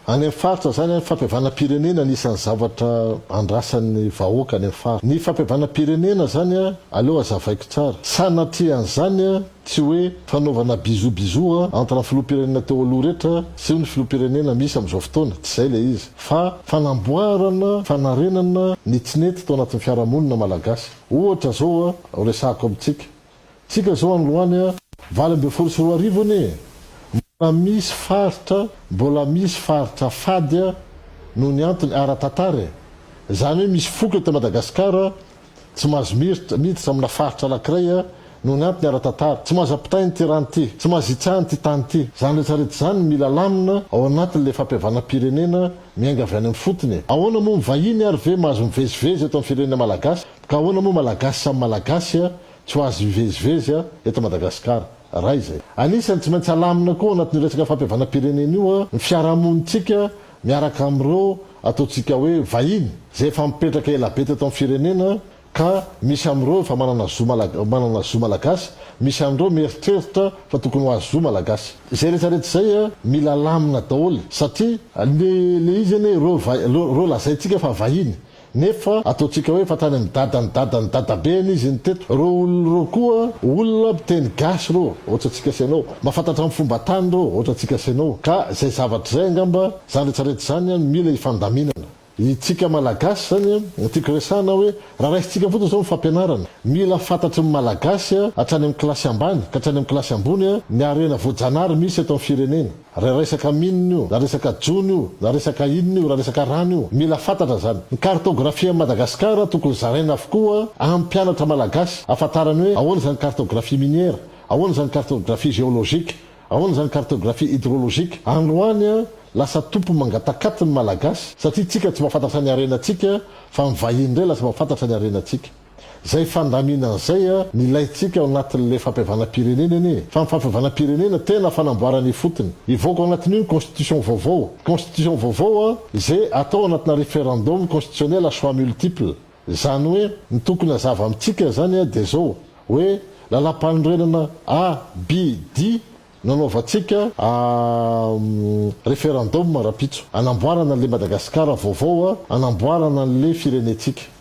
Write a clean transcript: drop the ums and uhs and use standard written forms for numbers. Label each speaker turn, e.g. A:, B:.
A: Any amin'ny faritra izany an, fampihavanam-pirenena anisan'ny zavatra andrasan'ny vahoaka any amin'ny faritra. Ny fampihavanam-pirenena izany an, aleo hazavaiko tsara, sanatria an'izany an, tsy hoe fanaovana bisous bisous entre ny filoham-pirenena teo aloha rehetra sy ny filoham-pirenena misy amin'izao fotoana, tsy izay ilay izy, fa fanamboarana, fanarenana ny tsy nety tao anatin'ny fiarahamonina malagasy. Ohatra izao an, horesahako amintsika, Tsika zao androany a 2018 anie mbola misy faritra mbola misy faritra fady a noho ny antony ara tantara e! Zany hoe misy foko eto Madagascar tsy mahazo miritra miditra amina faritra anakiray a noho ny antony ara tantara, tsy mahazo ampitaina ity rano ity, tsy mahazo itsahana ity tany ity. Zany rehetra rehetra zany mila lamina ao anatin'le fampihavanam-pirenena miainga avy any amin'ny fotony e! Ahoana moa ny vahiny ary ve mahazo mivezivezy eto amin'ny firenena malagasy? Ka ahoana moa malagasy samy malagasy a Tsy ho azo hivezivezy eto Madagasikara. Ray izay. Anisan'ny tsy maintsy alamina koa ao anatin'io resaka fampihavanam-pirenena io ny fiarahamonintsika miaraka amin'ireo ataontsika hoe vahiny izay efa mipetraka elabe teto amin'ny firenena ka misy amin'ireo efa manana zo manana zo malagasy, misy amin'ireo mieritreritra fa tokony ho azo zo malagasy. Izay rehetrarehetra izay mila alamina daholo satria le izy anie ireo ireo lazaintsika fa vahiny Nefa ataontsika hoe efa tany amin'ny dadan'ny dadan'ny dadabeny izy no teto. Reo olona ireo koa olona miteny gasy reo, ohatra antsika sy ianao. Mahafantatra ny fomba tany reo, ohatra antsika sy ianao. Ka izay zavatra izay angamba, izany rehetrarehetra izany no mila ifandaminana. Itsika Malagasy izany, ny tiako resahana hoe, raha raisintsika fotsiny izao ny fampianarana, mila fantatry ny Malagasy hatrany amin'ny kilasy ambany ka hatrany amin'ny kilasy ambony ny harena voajanahary misy eto amin'ny firenena. Raha resaka mine io, na resaka jono io, na resaka inona io, raha resaka rano io, mila fantatra zany. Ny cartographie an'i Madagascar tokony zaraina avokoa amin'ny mpianatra malagasy ahafantarany hoe ahoana izany cartographie minière, ahoana izany cartographie géologique, ahoana izany cartographie hydrologique. Androany lasa tompony mangatakaty ny malagasy satria tsika tsy mahafantatra ny harenantsika fa ny vahiny indray lasa mahafantatra ny harenantsika. Zay fandaminana zay a ny ilaintsika ao anatin'ilay fampihavanam-pirenena anie e! Fa ny fampihavanam-pirenena tena fanamboarana ifotony. Hivoaka ao anatin'io ny constitution vaovao. Constitution vaovao a izay atao anatina référendum constitutionnel à choix multiple. Izany hoe ny tokony hazava amintsika zany a dia zao hoe lalàmpanorenana A, B, D Nanaovantsika référendum rahampitso hanamboarana an'le Madagasikara vaovao, hanamboarana an'le firenentsika.